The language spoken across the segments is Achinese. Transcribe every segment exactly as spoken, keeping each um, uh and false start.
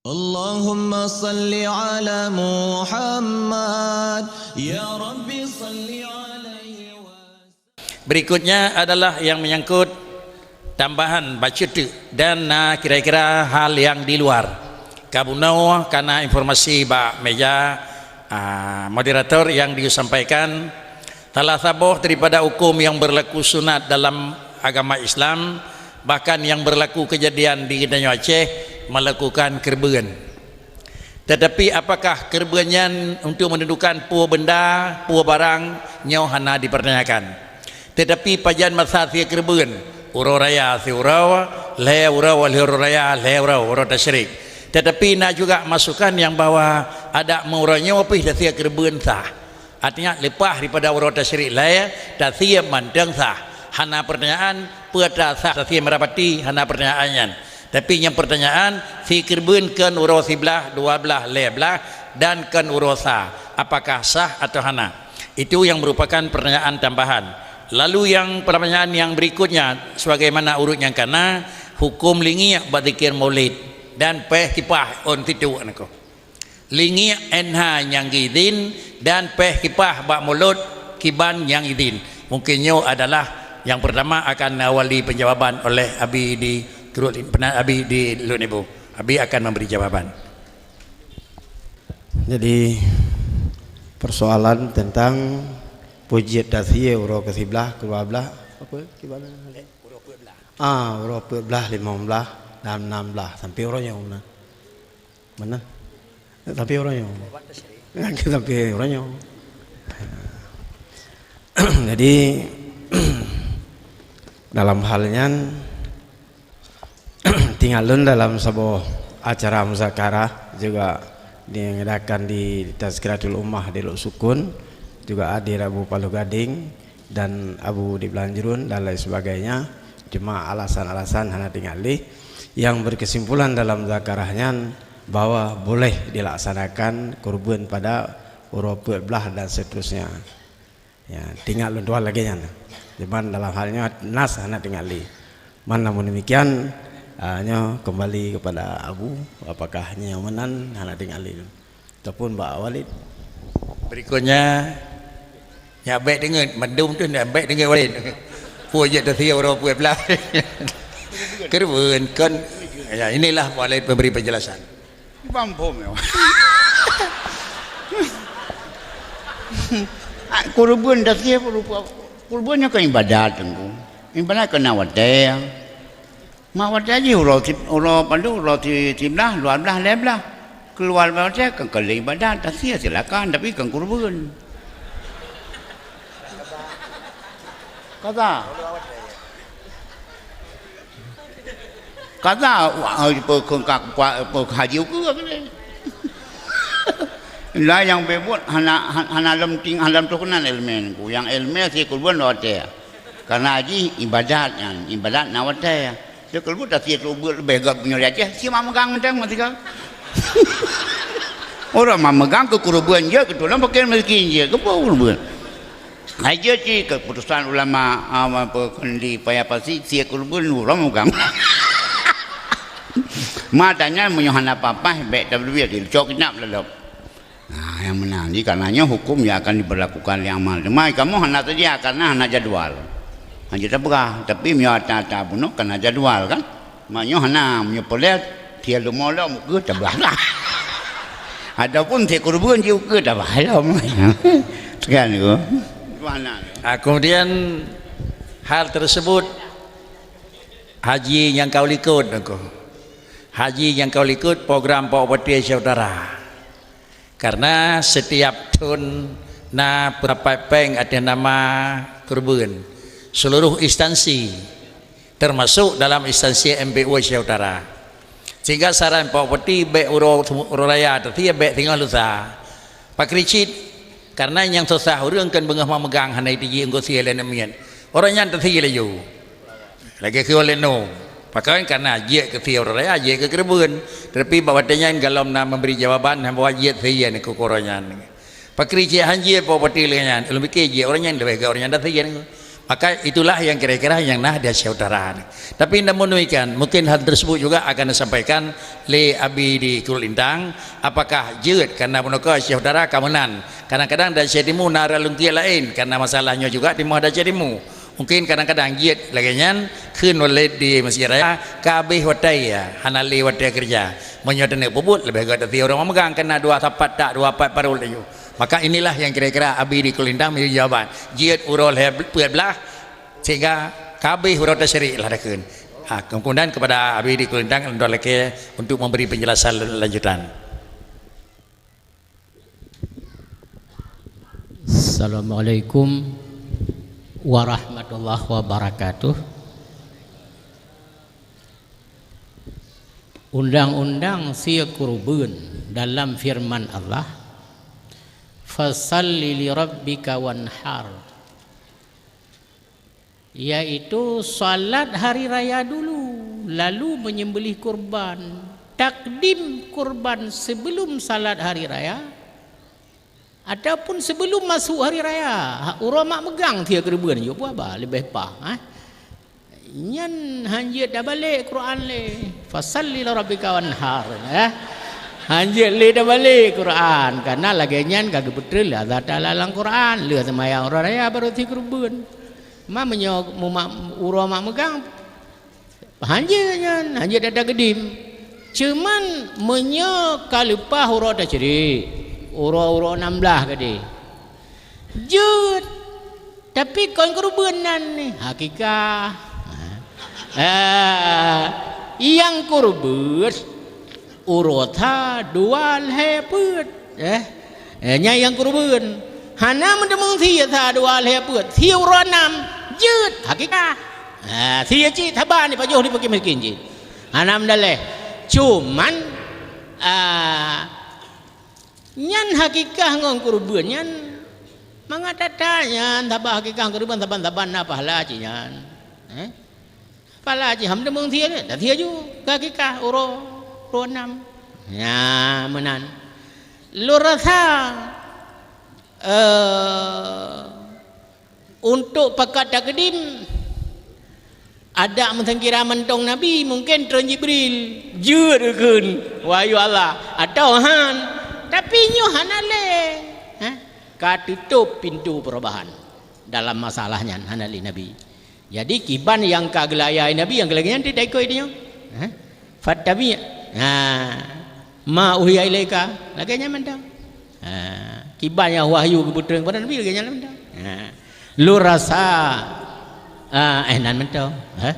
Allahumma salli ala Muhammad, ya Rabbi salli alaihi wa Berikutnya adalah yang menyangkut tambahan bacut dan na kira-kira hal yang di luar. Kabunoe kana informasi bak meja, ah, moderator yang disampaikan, salah saboh daripada hukum yang berlaku sunat dalam agama Islam, bahkan yang berlaku kejadian di geutanyoe Aceh, melakukan keureubeuen. Tetapi apakah keureubeuen nyan untuk menentukan peue benda, peue barang, nyoe hana dipertanyakan. Tetapi pajan masa sie keureubeuen, uroe raya sie uroe, lhée uroe lhée uroe raya, lhée uroe uroe tasyrik. Tetapi na juga masukan nyang bahwa adak meu uroe nyoe pih tasie keureubeuen sah. Artinya leupah daripada uroe tasyrik lhée, tasie mantong sah. Hana pertanyaan, peue atra sah tasie meurapati, hana pertanyaan nyan. Tapi nyang pertanyaan, sie keureubeuen kon uroe siblaih, dua blaih, lhée blaih, dan kon uroe sa, apakah sah atau hana? Itu yang merupakan pertanyaan tambahan. Lalu yang pertanyaan yang berikutnya, sebagaimana urut nyang kana, hukum lingiek bak zikir maulid dan péh kipah ôn situ niko. Lingiek N H nyang geuidin dan péh kipah bak mulod kiban nyang idin. Mungkin nyoe adalah yang pertama akan awali penjawaban oleh Abi di Turut Abi di Lun Ibu. Abi akan memberi jawaban. Jadi persoalan tentang pujiet tasie uroe ke siblaih, kedua belah, apa gimana? Ah, uroe peuet belah, limong belah, dan enam belah sampai uroe nyoe. Mana? Tapi uroe nyoe. Tapi uroe nyoe. Jadi dalam hal nyan, tingat lôn dalam saboh acara muzakarah juga diadakan di Tazkiratul Ummah di Lhoksukon, juga hadir Abu Paloh Gading dan Abu di Blanjrun dan lain sebagainya. Cuma alasan-alasan hana tingat lé yang berkesimpulan dalam muzakarah nyan bahwa boleh dilaksanakan keureubeuen pada uroe peuet belah dan seterusnya. Ya, tingat lôn tuan lagée nyan. Cuman dalam hal nyoe nas hana tingat lé. Man namun demikian, ah, nyoe kembali kepada Abu, apakah nyoe meunan hana tingat lé ataupun bak Walid? Berikutnya, nyak bék deungeut, mandum tu nyak bék deungeut Walid. Peue jeuet tasie uroe peuet belah. Keureubeuen kon. Ya, inilah Walid memberi penjelasan. Bang phom ya. Ah, keureubeuen tasie, keureubeuen nyoe kan ibadat, Teungku. Ibadat keu na watée. Ma watée jih uroe si-, uroe padum, uroe si-, siblaih, dua belah, lhée belah. Keuluwa watée kan keu lheueh ibadat, tasie silakan, tapi kan keureubeuen. Kata. Kata, wah, pe-, pe-, pe-, haji ukeue keunoe. Lah nyang beubuet hana, hana lom ting-, hana lom teukeunal iéleumé Teungku. Nyang iéleumé sie keureubeuen watée. Karena jih ibadat nyan, ibadat na watée. Teukeureubeuen tasie keureubeuen leubeh gét meunyoe di Aceh, sie mak meugang mantong meusigoe. Ureuëng mak meugang keu keureubeuen jeuet, keu tulông fakir miskin jeuet, keu peue keureubeuen. Hai jeuet cit keuputusan ulama, ah, apa, kondi paya pasi, sie keureubeuen ureuëng meugang. Makanya meunyoe hana papah, bék tabeubiet, cok inap lalok. Nah, nyang meunan. Jadi, karena nyoe hukum yang akan diberlakukan lé amal. Cuma kamoe hana seudia karena hana jadwal. Hana tapeugah, tapi meunyoe ata-ata bunoe kan na jadwal kan. Meunyoe hana, meunyoe peulét, tiep leumo lom ukeue tapeugah. Ataupun tiep keureubeuen jih ukeue tapeugah lom. Kan tu. Mana? Ah, kemudian hal tersebut haji nyang ka likot aku. Haji nyang ka likot program Pak Bupati Aceh Utara. Karena setiap thon na peurapat péng ateueh nama keureubeuen seluruh instansi, termasuk dalam instansi M P U Aceh Utara. Sehingga saran Pak Bupati, bék uroe, uroe raya tasie, bék singoh lusa. Pakri cit, karena nyang susah ureuëng kan beungoh mak meugang hana jiteuji eungkôt sie lé aneuk miet. Uroe nyan tasie laju. Lagée keu lé nyoe, pakon kana jeuet keu sie uroe raya, jeuet keu keureubeuen. Tetapi bak watée nyan golom na memberi jawaban hana bahwa jeuet sie nyan keu uroe nyan. Pakri cit han jeuet Pak Bupati lagée nyan, ulôn pike jeuet uroe nyan leubeh gét uroe nyan tasie nyan. Maka itulah yang kira-kira yang nah di Aceh Utara. Tapi namun demikian, mungkin hal tersebut juga akan disampaikan lé Abi di Kuala Lintang, apakah jeuet karena meunokot Aceh Utara ka meunan. Kadang-kadang di Aceh Timu na ralungkia laén karena masalahnya juga timah di Aceh Timu. Mungkin kadang-kadang jeuet lagée nyan kheun Walid di Mesjid Raya ka habéh watée ya, hana lé watée keureuja. Meunyoe taneuk peubuet leubeh gét tatie ureuëng megang kena dua sapat tak dua pat parut laju. Maka inilah yang kira-kira Abi di Kuala Lintang menjadi jawaban. Jeuet uroe lhée peuet blaih sehingga ka habéh uroe tasyrik lah dakheun. Ha, kemudian kepada Abi di Kuala Lintang untuk memberi penjelasan lanjutan. Assalamualaikum warahmatullahi wabarakatuh. Undang-undang sie kureubeuen dalam firman Allah, "Fasalli li rabbika wanhar." Yaitu salat hari raya dulu, lalu menyembelih kurban. Takdim kurban sebelum salat hari raya, ataupun sebelum masuk hari raya. Uroe mak meugang sie keureubeuen, yue peue haba leubeh paih, eh? Nyan hanjeuet tabalek Quran lé. Fasalli li rabbika wanhar, eh? Hanjeuet lé tabalek Quran, karena lagée nyan ka geupeutrön lé Allah Taala lam Quran, lheueh seumayang uroe raya barô sie keureubeuen. Ma meunyoe mumak uroe mak meugang, hanjeuet nyan, hanjeuet that takdim. Cuman meunyoe ka leupah uroe tasyrik, uroe-uroe nam blaih keudeh, jeuet. Tapi kon keureubeuen nan ni, hakikah. Eh, nyang keureubeuen uroe sa dua lhée peuet, eh. Eh, nyan nyang keureubeuen. Hana meuteumong sie sa dua lhée peuet, sie uroe nam, jeuet, hakikah. Ha, sie cit saban dipajoh di fakir miskin cit. Hana meudaleh. Cuman, ah, nyan hakikah ngon keureubeuen nyan mangat that-that nyan, saban hakikah ngon keureubeuen saban-saban na pahala cit nyan. Eh? Pala jih ham deungon sie, dah sie ju ka kikah uroe, uroe nam. Nya meunan. Lôn rasa, eh, untuk pakat takdim, adak meusangkira mantong Nabi, mungken treun Jibril jeuet geukheun wahyu Allah, atawa han. Tapi nyoe hana lé, ha? Ka tutup pintu perubahan dalam masalah nyan, hana lé Nabi. Jadi kiban nyang ka geulayai Nabi nyang lagée nyan teuh taikot nyoe. Ha? Fattabi', ha, ma uhiya ilaika, lagée nyan mantong. Ha, kiban nyang wahyu geubeutrang kepada Nabi lagée nyan mantong. Ha. Lôn rasa, ah, eh, nan mantong. Ha?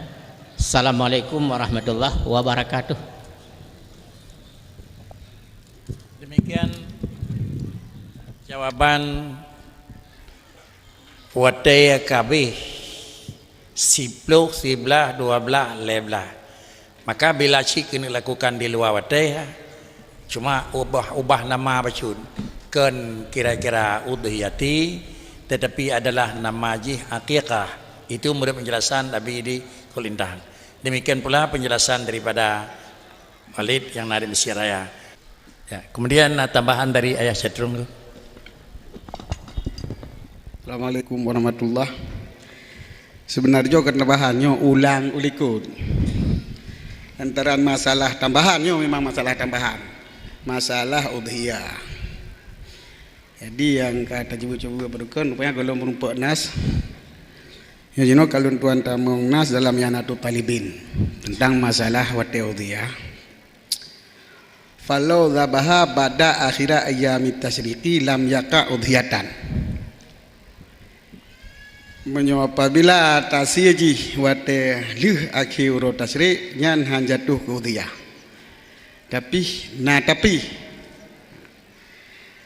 Assalamualaikum warahmatullahi wabarakatuh. Demikian jawaban watée ka habéh siploh, siblaih, dua blaih, lhée blaih. Maka bila cit keuneuk lakukan di luwa watée, cuma ubah-ubah nama bacut. Kon kira-kira udhiyati, tetapi adalah nama jih aqiqah. Itu menurut penjelasan Abi di Kuala Lintang. Demikian pula penjelasan daripada Walid yang na di Mesir Raya. Ya, kemudian, ah, tambahan dari Ayah Setrung tu. Assalamualaikum warahmatullah. Sebenarnya kan tambahan nyoe ulang ulikot. Lantaran masalah tambahan nyoe memang masalah tambahan. Masalah udhiyah. Jadi nyang ka tacuba-cuba beurukon rupanya golom meurumpok nas. Nyoe jinoe kalon tuan tamong nas dalam I'anatut Talibin tentang masalah watée udhiyah. Falau dzabaha ba'da akhira ayyamit tasyriqi lam yaqa' udhiyatan. Meunyoe apabila tasie jih watée lheueh akhé uroe tasyrik, nyan han jatuh keu udhiyah. Tapi, na tapi,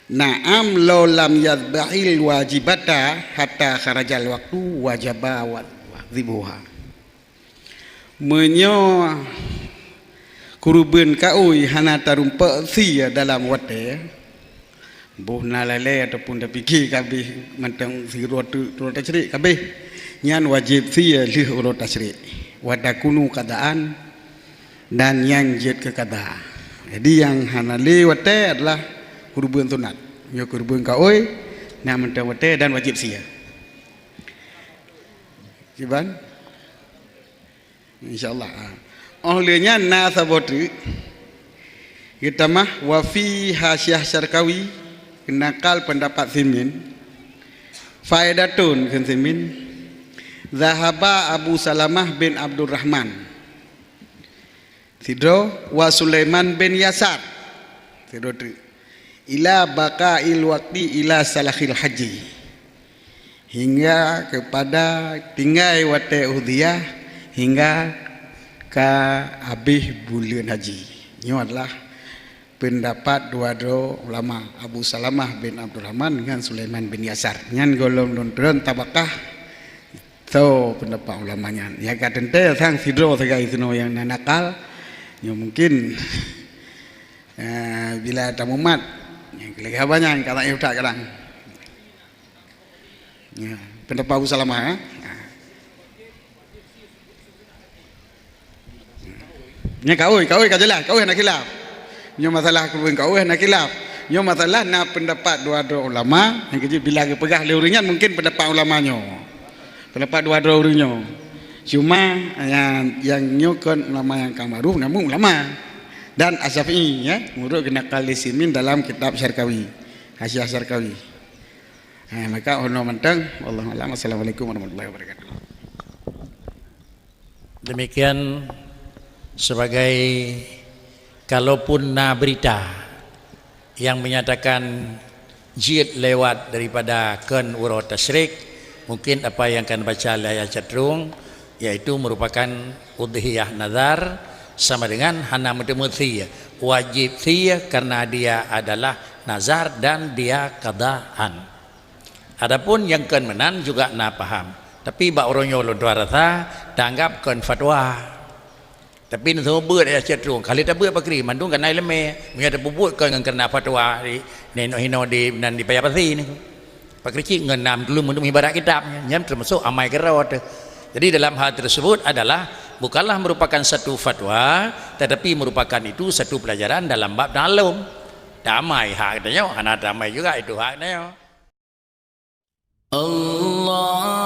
na'am law lam yadzbahil wajibata hatta kharajal waqtu wajaba wa-, wa-, dzibhuha. Meunyoe keureubeuen kaôi hana tarumpok sie dalam watée, boh na lalée ataupun tapike kabeh mantong sidroe teuk uroe tasyrik kabeh, nyan wajéb sie lheueh uroe tasyrik. Wa takunu qadaan, dan nyan jeuet keu qada. Jadi nyang hana lé watée adalah keureubeuen sunat. Nyoe keureubeuen kaôi, na mantong watée dan wajéb sie. Kiban? Insya Allah. Ha. Óh lheueh nyan na saboh teuk geutamah wa fi hasyiah Syarkawi, nakal peundapat Simin, faedatun kheun Simin, zahaba Abu Salamah bin Abdurrahman. Sidroe wa Sulaiman bin Yasar. Sidroe teuk. Ila baqa'il waqti ila salakhil haji. Hingga kepada tinggai watée udhiyah hingga ka habéh buleuen haji. Nyoe adalah peundapat dua droe ulama, Abu Salamah bin Abdurrahman ngon Sulaiman bin Yasar. Nyan gohlom lôn treun tabakah Soe peundapat ulama nyan? Nyang ka teuntée sang sidroe sagai sinoe nyang na nakal. Nyoe mungkin, eh, bila tamumat, nyang keuleueh haba nyan ka na utak kadang. Ya, peundapat Abu Salamah, eh? Nyan kaui, kaui ka jeulaih, kaui hana khilaf. Nyoe masalah kaui, kaui hana khilaf. Nyoe masalah na peundapat dua droe ulama, nyang keujeuet bila geupeugah lé ureuëng nyan mungkin peundapat ulama nyoe. Peundapat dua droe ureuëng nyoe. Cuma nyang, nyang nyoe kon ulama nyang ka ma'ruf, namun ulama. Dan Asy-Syafi'i, ya, menurut geunakal Simin dalam kitab Syarkawi. Hasyiah Syarkawi. Ha, maka ono mantong, wallahu a'lam. Assalamualaikum warahmatullahi wabarakatuh. Demikian sebagai, kalaupun na berita yang menyatakan jeuet lewat daripada kon uroe tasyrik, mungkin apa yang akan baca lé Ayah Catrung, yaitu merupakan udhiyah nazar, sama dengan hana meuteumé sie, wajib sie karena dia adalah nazar dan dia qadaan. Adapun nyang kon meunan juga na paham. Tapi bak uroe nyoe lôn tuan rasa, tanggap kon fatwa. Tapi neuseumeubeuet ya Catrung, kali tabeuet pakri, mandum kana ileumé. Meunyoe tapeubuet kon ngon karena fatwa di, nenoh hino di, nan di Paya Pasi ni. Pakri cit ngon nam tulung mandum ibarat kitab, nyan termasuk amai keurot. Jadi dalam hal tersebut adalah bukanlah merupakan satu fatwa, tetapi merupakan itu satu pelajaran dalam bab ta'allum. Damai hak tanyoe, hana damai juga itu hak tanyoe. Allah